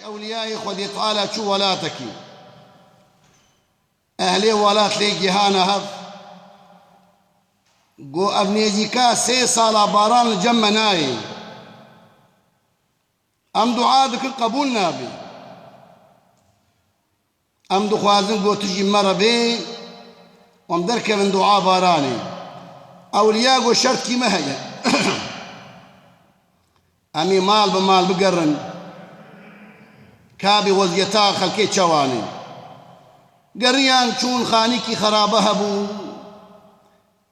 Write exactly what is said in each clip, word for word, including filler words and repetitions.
Ewliyayê Xwedê Teala çû welatekî. Ehlê welat lê gihana hev. Got, ev nêzîka sê sala baran li cem me nayê. Em dua dikin, qebûl nabe. Em dixwazin, got, tu jî me re bê, em derkevin dua baranê. Ewliya got, şertkî me heye. Em ê mal bi mal bigerin. Ka bê weziyeta xelkê çawan e. Geriyan çûn, xanîkî xerabe hebû.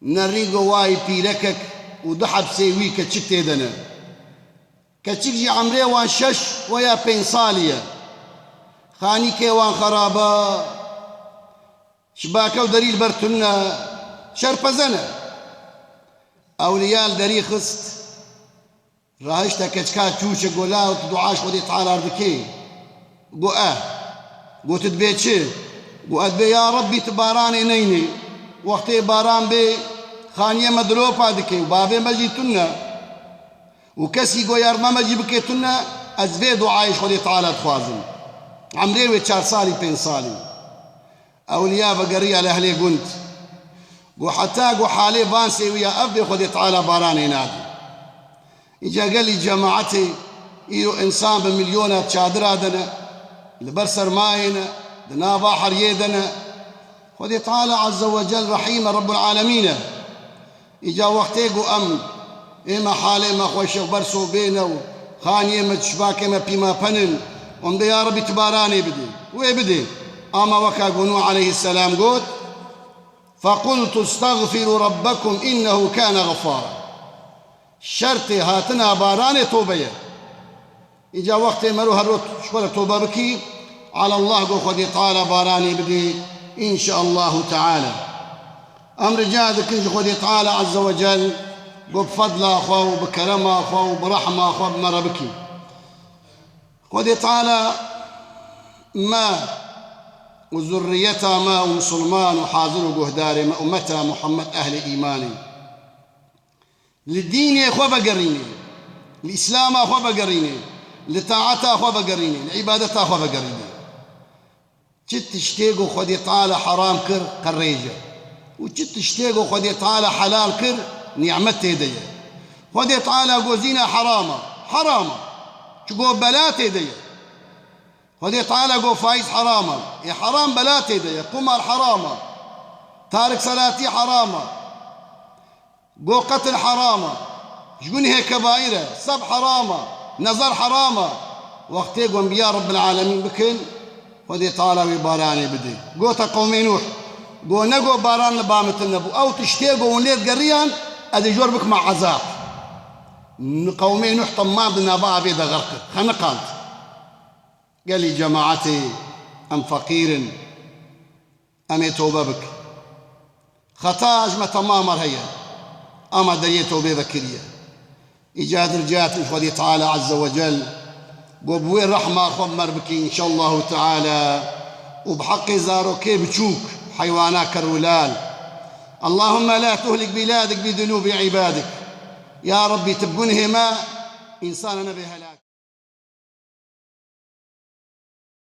Nerî go wayî pîrekek û du hebsê wî keçik tê de ne. Keçik jî emrê wan şeş weya pênc salî ye. Xanîkê wan xerabe. Şibake û derî li ber tune. Şerpeze ne. Ewliya li derî xist. Rahişte keçika çûçe, got, la tu dua ji Xwedê Teala re dikê? Got, eh. Got, tu dibê çi? Got, ez dibê ya Rebbî tu baranê neynê. Wextê baran bê, xaniyê me dilopa dike û bavê me jî tune. Û kesî got, yardima me jî bike tune, ez vê duayê ji Xwedê Teala dixwazim. Emrê wê çar salî, pênc salî. Ewliya vegeriya li ehlê gund. Got, heta got halê van sêwiya ev bê, Xwedê Teala baranê nade. Îca gelî cemaetê, îro însan bi milyona çadira de ne, li ber sermayê ne, di nava heriyê de ne. Xwedê Teala Azze ve Cel Rehîm e, Rebbul Alemîn e. Îca wextê ku em ê me halê me xweş e û berso bêne û xaniyê me, şibakê me pîmapen in, em dê ya Rebbî tu baranê bidê. Wê bidê. Ama weka ku Nûh aleyhisselam got, "Fequltu estağfiru rabbekum innehu kâne geffara." Şertê hatina baranê tobe ye. Îca wextê mero her roj ji xwe re tobe bikî, alallah go Xwedê Teala baranê bidê, înşaallahu teala. Em rica dikin ji Xwedê Teala Azze ve Cel, go bi fedla xwe û bi kerema xwe û bi rehma xwe bi me re bikî. Xwedê Teala me û zurriyeta me û misilman û hazir û guhdarê me, ummeta Muhammed, ehlê îmanê. Li dînê xwe vegerînê, li Îslama xwe vegerînê, li taeta xwe vegerînê, li îbadeta xwe vegerînê. Çi tiştê ku Xwedê Teala heram kir, qirêj e. Û çi tiştê ku Xwedê Teala helal kir, nîmet tê de ye. Xwedê Teala got zîna heram e, heram e. Çi got bela tê de ye. Xwedê Teala got faîz heram e. Ê heram bela tê de ye. Qumar heram e. Tarik selatî heram e. Go qetil heram e, ji gunhê kebaîr e, seb heram e, nezar heram e. Wextê ku enbiya Rebbil Alemîn bikin, Xwedê Teala wê baranê bidê. Gote qewmê Nûh, go ne go baran li ba min tune bû. Ew tiştê ku hûn lê digeriyan, ez ê ji we re bikime ezab. Qewmê Nûh temam di nava avê de xerq kir, xeniqand. Gelî cemaetê, em feqîr in. Em ê tobe bikin. Xeta ji me temamar heye. Ama deriyê tobê vekiriye. Îca dir cihat ji Xwedê Teala Azze ve Cel. Go bi wê rehma xwe mer bikî, înşallahu teala. Û bi heqê zarokê biçûk, heywana kerwilal. Allahümme la tuhlik biladik bi zunûbi ibadik. Ya Rebbî, tu bi gunhê me, însana nebe helak.